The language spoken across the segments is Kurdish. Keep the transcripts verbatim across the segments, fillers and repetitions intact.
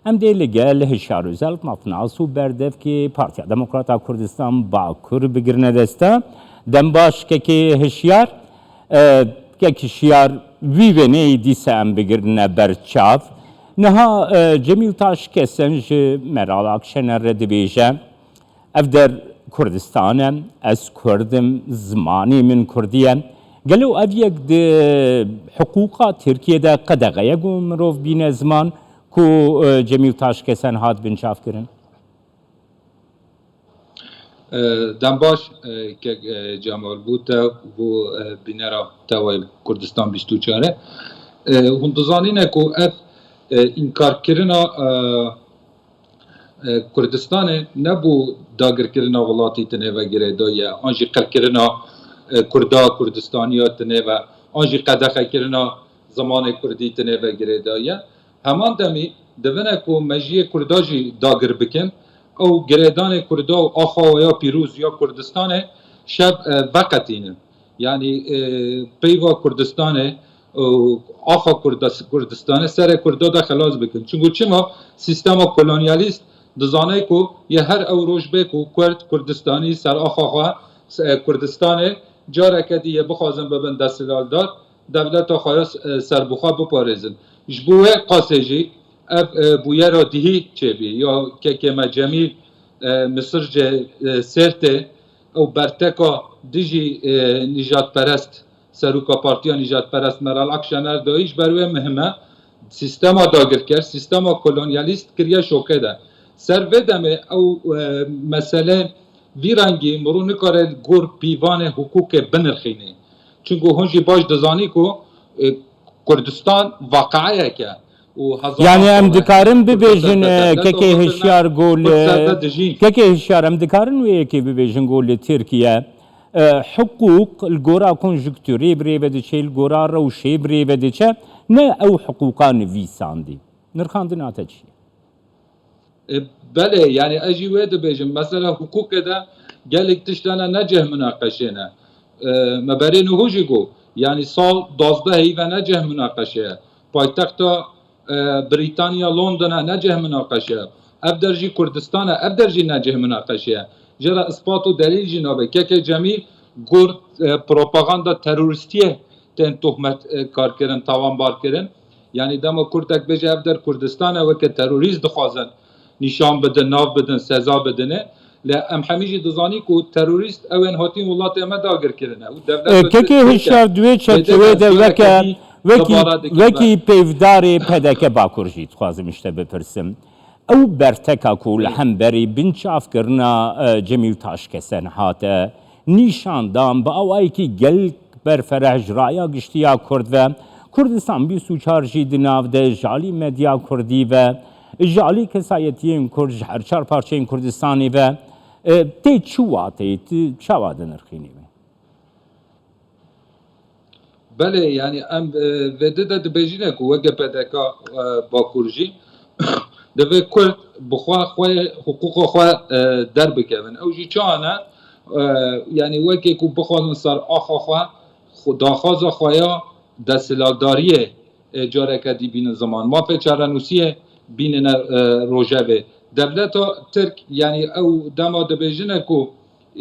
Em dê li gel Hişyar Özel, navnas û berdevkê Partiya Demokrata Kurdistan Bakur bigirine deste. Dem baş kekê Hişyar, e, kek Hişyar, wî wêneyê dîsa em bigirine ber çav. Niha, e, Cemîl Taşkesen ji Meral Akşener re dibêje, ev der Kurdistan e, ez Kurd im, zimanê min Kurdî ye. Gelo ev yek di hiqûqa Tirkiyê de qedexe ye ku mirov bîne ziman ku, e, Cemîl Taşkesen hat binçavkirin? E, dem baş, e, kek, e, Cemal, bo te, bo, e, bînera te wê Kurdistan bîst û çar e. E, hûn dizanîne ku ev, e, înkarkirina, e, e, Kurdistanê ne bo dagirkirina welatî tinê ve girêdayî ye, an jî qirkirina, e, Kurda, Kurdistaniya tinê ve, an jî qedexekirina zimanê Kurdî tinê ve girêdayî ye. Heman demî divine ku mejiyê Kurda jî dagir bikin, ew girêdanê Kurda û axa ya pîroz ya Kurdistanê şev, e, veqetînin. Yanî, e, peyva Kurdistanê û axa Kurda-, Kurdistanê serê Kurda de xelas bikin. Çunku çima sîstema kolonyalîst dizane ku ya her ew roj bê ku Kurd, Kurdistanî ser axa xwe, e, Kurdistanê careke dî yê bixwazin bibin desthilatdar, dewleta xwe ya s-, e, serbixwe biparêzin. Ji bo wê qasê jî ev, e, bûyera dihî çêbî. Ya kekê me Cemîl, e, Misircê, e, Sêrtê ew berteka dijî, e, nîjadperest, seroka partiya nîjadperest Meral Akşener dayî, ji ber wê muhim e. Sîstema dagirker, sîstema kolonyalîst kiriye şoke de. Ser vê demê ew, e, mesele vî rengî mirov nikare li gor pîvanê hiqûqê binirxîne. Çunku hûn jî baş dizanî ku, e, Kurdistan waqeyek e û hezar Yanî em sal e. dikarin Kurd bibêjin, serde e, dewleta kekê xwe kirine, Hişyar ku li, Kurd serde dijîn. Kekê Hişyar, em dikarin wê yekê bibêjin ku li Tirkiye, e, hiqûq li gora konjukturê bi rê ve diçe, li gora rewşê bi rê ve diçe, ne ew hiqûqa nivîsandî. Nirxandina te çi ye? E, belê, yanî ez jî wê dibêjim. Mesela hiqûqê de gelek tişt hene ne cih munaqeşê ne. E, me berê niho jî got, yanî sal duwazdeh heyve ne cih munaqeşe ye. Paytexta, e, Brîtanya London e ne cih munaqeşe ye. Ev der jî Kurdistan e, ev der jî ne cih munaqeşe ye. Jê re ispat û delîl jî nabe. Kekê Cemîl got, e, propaganda terorîstiyê tên tohmet, e, kar kirin, tawanbar kirin. Yanî dema Kurdek bêje ev der Kurdistan e, weke terorîst dixwazin nîşan bidin, nav bidin, seza bidine. Lê em hemî jî dizanî ku terorîst ew ên hatîn welatê me dagir kirine. Û dewlet E, kekê Tirk e. Hişyar, di wê Êdî çerçeveyê de de weke, careketî wekî, dubare dikin wekî me. peyvdarê P D K Bakur jî dixwazim ji te bipirsim. Ew berteka ku li Belê. hemberî binçavkirina, e, Cemîl Taşkesen hate nîşandan, bi awayekî gelek berfereh ji raya giştî ya Kurd ve, Kurdistan bîst û çar jî di nav de ji alî medya Kurdî ve, ji alî kesayetiyên Kurd ji her çar parçeyên Kurdistanê ve, e, tê çi wateyê, tu çawa dinirxînî wê? Belê, yanî em, e, vê di de dibêjine ku weke P D K, e, Bakur jî divê Kurd bi xwe, xwe hiqûqa xwe, e, derbikevin. Ew jî çawa ne? E, yanî wekî ku bixwazin ser axa xwe, xwe, daxwaza xwe ya desthilatdariyê, e, careke dî bînin ziman. Mafê çarenûsiyê bînine, e, rojevê. Dewleta Tirk, yanî ew dema dibêjine ku,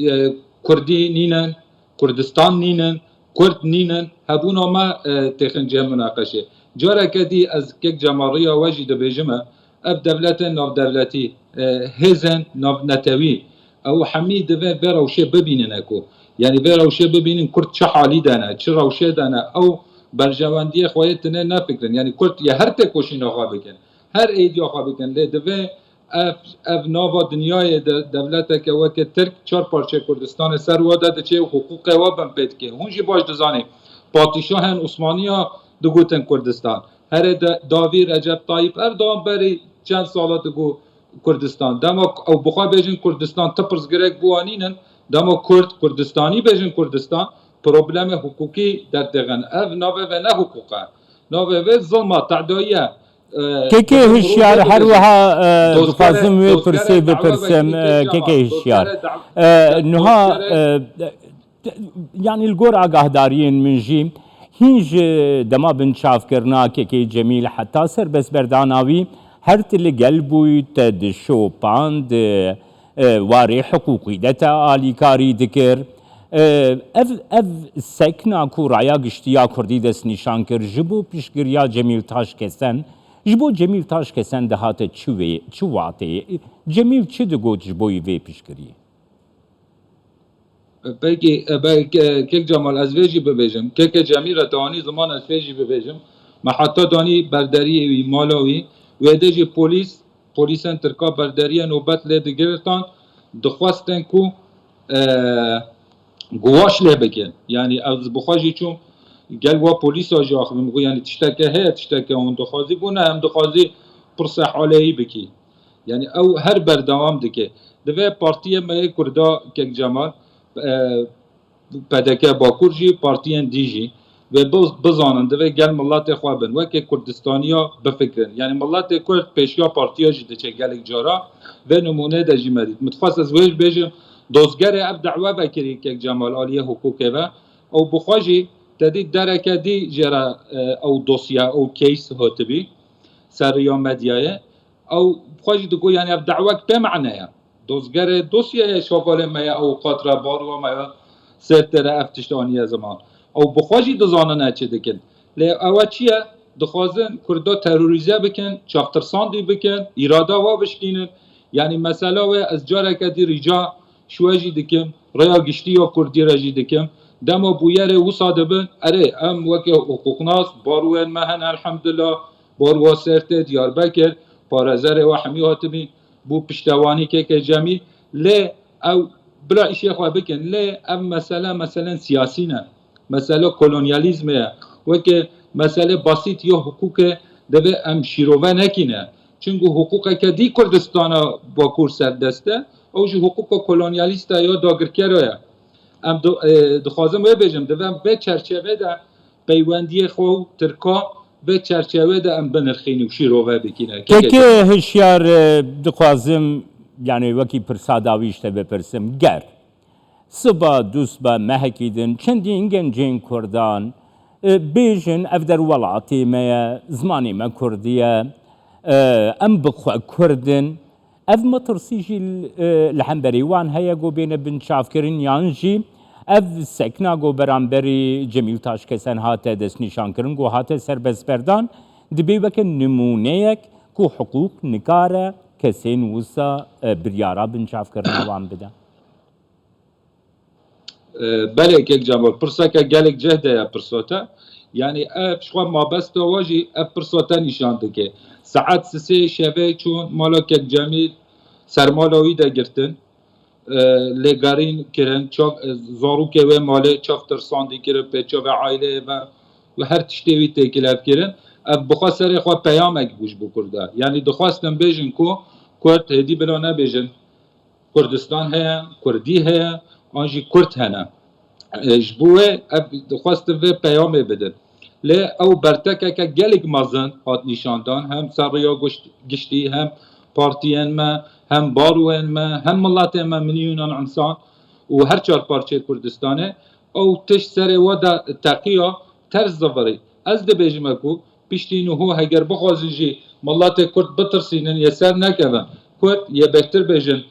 e, Kurdî nînin, Kurdistan nînin, Kurd nînin, hebûna me, e, têxin cih munaqeşê. Careke dî ez kek Cemal, riya we jî dibêjime, ev dewletên navdewletî, e, hêzên navnetewî, ew hemî divê vê rewşê bibînine ku, yanî vê rewşê bibînin Kurd çi halî de ne, çi rewşê de ne, ew berjewendiyê xwe yê tinê nefikirin. Yanî Kurd yê her têkoşîna xwe bikin, her êdiya xwe bikin, lê divê ev, ev nava dinyayê de dewleteke weke Tirk çar parçe Kurdistanê ser we de diçe û hiqûqê we bin pê dike. Hûn jî baş dizanî, padîşahên Osmaniya digotin Kurdistan. Herê de dawî Recep Tayyip Erdogan berî çend sala digot Kurdistan. Dema ew bi xwe bêjin Kurdistan, ti pirsgirêk bi wan nînin. Dema Kurd, Kurdistanî bêjin Kurdistan, problemê hiqûqî derdixin. Ev navê ve ne hiqûq e. Navê ve zilma, tedayî ye. E, Kekê divê mirov Hişyar, her bibêjin. Wiha, e, Dostkere, dixwazim wê dostkere pirsê dawet bipirsim, e, kekê Hişyar. Dostkere daw-, E, do-, niha, dostkere e, Yanî li gor agahdariyên min jî, hîn ji dema binçavkirina Kekê Cemîl heta serbestberdana wî, Her tu li gel bûyî, te dişopand, e, e, warê hiqûqî de te alîkarî dikir. E, ev, ev sekna ku Raya Giştî ya Kurdî destnîşan kir, ji bo piştgiriya Cemîl Taşkesen, ji bo Cemîl Taşkesen dihate çi wê, çi wateyê? Cemîl çi digot ji bo vê piştgiriyê? Peki, e, be-, ke-, Kek Cemal, ez vê jî bibêjim. Keke Cemîl re te anî ziman, ez vê jî bibêjim. Me heta danî berderiyê wî, mala wî, wê de jî polîs, polîsên Tirka berderiye nobet lê digirtan, dixwestin ku, e, guwaş lê bikin. Yanî ez bi xwe jî çûm gel wa polîsa jî axivim, got, yanî tişteke heye, tişteke hûn dixwazî, got, ne, em dixwazî pirse haleyî bikî. Yanî ew her berdewam dike. Divê partiyê me yê Kurda, Kek Cemal, e, P D K Bakur jî, partiyên dî jî vê biz-, bizanin, divê gel miletê xwe bin, weke Kurdistaniya bifikirin. Yanî miletê Kurd pêşiya partiya jî diçe gelek cara, vê nimûnê de jî me dît. Min dixwest ez wê jî bêjim, dozgerê ev da'we vekirî Kek Cemal aliyê hiqûqê ve, ew bi xwe jî te dî dereke dî jê re, e, ew dosya, ew case hatibî ser riya medyayê. Ew xwe jî digot, yanî ev da'wek bê mane ye. Dozgerê dosyayê şavalê me ye, ewqat re, baroya me ye, Sêrtê re ev tişt aniye ziman. Ew bi xwe jî dizanine çi dikin. Lê ew çi ye? Dixwazin Kurda terorîze bikin, çavtirsandî bikin, îrada we bişkînin. Yanî mesela wê ez careke dî rîca ji we jî dikim, rêya giştî ya Kurdî re jî dikim. Dema bûyerê wisa dibin, erê, em weke hiqûqnas, baroyên me hene, elhamdulillah, baroya Sêrtê, Diyarbekir, parêzerê we hemî hatibîn, bû piştewanî Keke Cemîl. Lê ew bila îşê xwe bikin. Lê ev mesele, meselen siyasî ne. Mesele kolonyalîzmê ye. Weke mesele basît ya hiqûqê divê em şîrove nekîne. Çimku hiqûqeke dî Kurdistana Bakur serdest e, ew jî hiqûqa kolonyalîst e ya dagirkera ye. Em di-, e, dixwazim wê bêjim, divê em vê çerçevê de peywendiyê xwe û Tirka vê çerçevê de em binirxînin û şîrove bikîne. Keke Keke Cemal. Hişyar, e, dixwazim, yani wekî pirsa dawî ji te bipirsim. Ger siba dûst be mehekî din, çendîn gencên Kurdan, e, bêjin, ev der welatê me ye, zimanê me Kurdî ye, e, em bi xwe Kurd in. Ev metirsî jî, e, li hemberî wan heye ku bêne binçavkirin, yan jî ev sekna ku beramberî Cemîl Taşkesen hate destnîşankirin, ku hate serbestberdan, dibê weke nimûneyek ku hiqûq nikare kesên wisa, e, biryara binçavkirina wan bide? E, belê Kek Cemal, pirseke gelek cih de ye pirsa te. Yanî ev ji xwe mabesta we jî ev pirsa te nîşan dike. Saet sisê şevê çûn mala Kek Cemîl, sermala wî de girtin. E, lêgerîn kirin, çav, e, zarokê wê malê çav tirsandî kirin, pêça ve aileyê ve û her tiştê wî têkil ev kirin. Ev bi xwe serê xwe peyamek bû ji bo Kurda. Yanî dixwestin bêjin ku Kurd hêdî bila nebêjin Kurdistan heye, Kurdî heye, an jî Kurd hene. E, ji bo wê ev dixwestin vê peyamê bidin. Lê ew bertekeke gelek mezin hat nîşandan, hem ser rêya guşt-, giştî, hem partiyên me, hem baroyên me, hem miletê me, milyonan insan û her çar parçeyê Kurdistanê, ew tişt serê we de teqiya ters zivirî. Ez dibêjime ku piştî niho heger bixwazin jî miletê Kurd bitirsînin, yê ser nekevin. Kurd yê bêhtir bêjin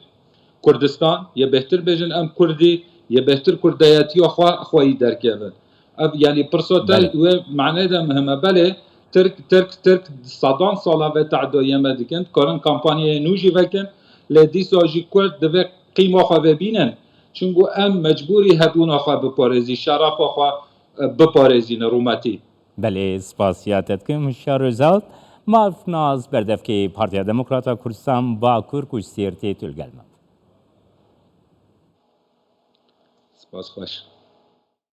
Kurdistan, yê bêhtir bêjin em Kurdî, yê bêhtir kurdeyetiya xwe, xweyî derkevin. Ev, yanî pirsa te Belê. wê manê de muhim e. Belê, Tirk, Tirk, Tirk sedan sala vê teadayê me dikin, dikarin kampanyayê nû jî vekin, lê dîsa jî Kurd divê qîma xwe vê bînin. Çimku em mecbûrî hebûna xwe biparêzî, şerefa xwe, e, biparêzîne rûmetî. Belê, spasiya te dikim, Hişyar Özal, marifnas berdevkê Partiya Demokrata Kurdistan Bakur ku ji Sêrtê tu li gel me. Spas xweş.